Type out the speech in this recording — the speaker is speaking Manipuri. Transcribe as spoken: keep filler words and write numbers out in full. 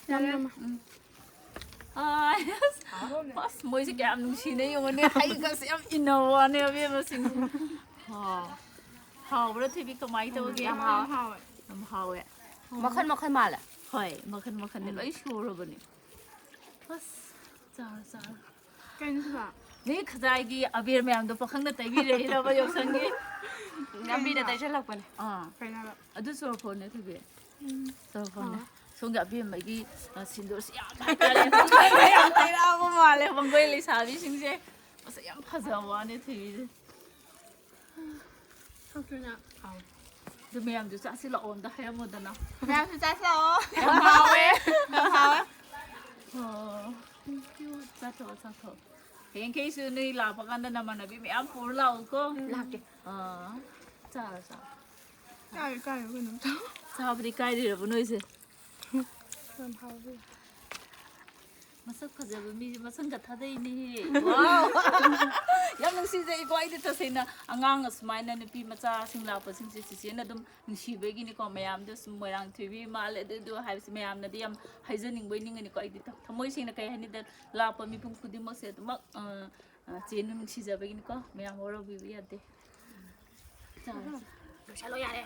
ꯌꯥꯝ ꯅꯝꯃꯣ꯫ ꯎꯝ꯫ ꯑꯥꯏ, ꯑꯁ, ꯑꯁ, ꯃꯣꯏꯁꯦ ꯀꯌꯥꯝ ꯅꯨꯡꯁꯤꯅ ꯌꯦꯡꯉꯨꯅꯦ, ꯍꯩꯒꯁꯦ ꯌꯥꯝ ꯏꯟꯅꯕ ꯋꯥꯅꯦ, ꯑꯕꯦꯝꯃꯁꯤꯡꯁꯦ꯫ ꯍꯥꯎ꯫ ꯍꯥꯎꯕ꯭ꯔꯥ, ꯊꯣꯏꯕꯤ? ꯀꯃꯥꯏꯅ ꯇꯧꯒꯦ? ꯌꯥꯝ ꯍꯥꯎꯋꯦ꯫ ꯌꯥꯝ ꯍꯥꯎꯋꯦ꯫ ꯃꯈꯜ ꯃꯈꯜ ꯃꯥꯜꯂꯦ꯫ ꯍꯣꯏ, ꯃꯈꯜ ꯃꯈꯜꯅꯦ, ꯂꯣꯏ ꯁꯨꯔꯕꯅꯦ꯫ ꯑꯁ, ꯆꯥꯔꯣ, ꯆꯥꯔꯣ꯫ ꯀꯩꯅꯣ ꯁꯤꯕꯣ? ꯅꯣꯏ ꯈꯖꯥꯏꯒꯤ ꯑꯕꯦꯔ ꯃꯌꯥꯝꯗꯣ ꯄꯥꯈꯪꯅ ꯇꯩꯕꯤꯔꯛꯏꯔꯕ ꯌꯥꯎꯁꯪꯒꯤ? ꯂꯝꯕꯤꯗ ꯇꯩꯁꯜꯂꯛꯄꯅꯦ꯫ ꯑꯥ꯫ ꯀꯩꯅꯣ ꯍꯥꯏꯕ? ꯑꯗꯨ ꯆꯨꯔꯐꯣꯟꯅꯦ, ꯊꯣꯏꯕꯤ꯫ ꯎꯝ꯫ ꯆꯨꯔꯐꯣꯟꯅꯦ꯫ ꯑꯥ꯫ ꯁꯣꯝꯒꯤ ꯑꯕꯦꯝꯃꯒꯤ, ꯑ, ꯁꯤꯟꯗꯨꯔꯁꯤ ꯌꯥꯝ ꯍꯥꯏꯇꯥꯔꯦ꯫ ꯌꯥꯝ ꯇꯩꯔꯛꯑꯕ ꯃꯥꯜꯂꯦ ꯋꯥꯡꯒꯣꯏ ꯂꯩꯁꯥꯕꯤꯁꯤꯡꯁꯦ꯫ ꯃꯁꯛ ꯌꯥꯝ ꯐꯖꯕ ꯋꯥꯅꯦ, ꯊꯣꯏꯕꯤꯁꯦ꯫ ꯁꯛꯇꯨꯅ ꯍꯥꯎ꯫ ꯑꯗꯨ ꯃꯌꯥꯝꯁꯨ ꯆꯥꯁꯤ ꯂꯥꯛꯑꯣ ꯑꯝꯇ ꯍꯥꯏꯔꯝꯃꯣꯗꯅ꯫ ꯃꯌꯥꯝꯁꯨ ꯆꯥꯁꯤ ꯂꯥꯛꯑꯣ꯫ ꯌꯥꯝ ꯍꯥꯎꯋꯦ꯫ ꯌꯥꯝ ꯍꯥꯎꯋꯦ꯫ ꯑꯣ꯫ Thank you꯫ ꯆꯥꯊꯣꯛꯑꯣ, ꯆꯥꯊꯣꯛꯑꯣ꯫ ꯍꯌꯦꯡꯈꯩꯁꯨ ꯅꯣꯏ ꯂꯥꯛꯄ ꯀꯥꯟꯗ ꯅꯃꯥꯟꯅꯕꯤ ꯃꯌꯥꯝ ꯄꯨꯔ ꯂꯥꯛꯎꯀꯣ꯫ ꯂꯥꯛꯀꯦ꯫ ꯑꯥ꯫ ꯆꯥꯔꯣ, ꯆꯥꯔꯣ꯫ ꯀꯥꯏ, ꯀꯥꯏ ꯀꯩꯅꯣ ꯇꯧ-꯫ ꯆꯥꯕꯗꯤ ꯀꯥꯏꯔꯤꯔꯕ ꯅꯣꯏꯁꯦ? ꯌꯥꯝ ꯍꯥꯎꯋꯦ꯫ ꯃꯁꯛ ꯐꯖꯕ ꯃꯤꯁꯦ ꯃꯁꯪꯒ ꯊꯥꯗꯩꯅꯦꯍꯦ꯫ ꯋꯥꯎ! ꯌꯥꯝ ꯅꯨꯡꯁꯤꯖꯩꯀꯣ꯫ ꯑꯩꯗꯤ ꯇꯁꯦꯡꯅ ꯑꯉꯥꯡ ꯑꯁꯨꯃꯥꯏꯅ ꯅꯨꯄꯤ ꯃꯆꯥꯁꯤꯡ ꯂꯥꯛꯄꯁꯤꯡꯁꯦ ꯆꯤꯆꯦꯅ ꯑꯗꯨꯝ ꯅꯨꯡꯁꯤꯕꯒꯤꯅꯤꯀꯣ꯫ ꯃꯌꯥꯝꯗꯣ ꯁꯨꯝ ꯃꯣꯏꯔꯥꯡ ꯊꯣꯏꯕꯤ ꯃꯥꯜꯂꯦ ꯑꯗꯨ ꯑꯗꯨ ꯍꯥꯏꯕꯁꯦ ꯃꯌꯥꯝꯅꯗꯤ ꯌꯥꯝ ꯍꯥꯏꯖꯅꯤꯡꯕꯣꯏ ꯅꯤꯡꯒꯅꯤꯀꯣ꯫ ꯑꯩꯗꯤ ꯊ-, ꯊꯃꯣꯏ ꯁꯦꯡꯅ ꯀꯩ ꯍꯥꯏꯅꯤꯗ ꯂꯥꯛꯄ ꯃꯤꯄꯨꯝ ꯈꯨꯗꯤꯡꯃꯛꯁꯦ ꯑꯗꯨꯃꯛ, ꯑ, ꯑ, ꯆꯦ ꯅꯨꯡꯁꯤꯖꯕꯒꯤꯅꯤꯀꯣ꯫ ꯃꯌꯥꯝ ꯋꯥꯔꯧꯕꯤꯕ ꯌꯥꯗꯦ꯫ ꯆꯥꯔꯣ, ꯆꯥꯔꯣ꯫ ꯂꯣꯏꯁꯜꯂꯣ ꯌꯥꯔꯦ꯫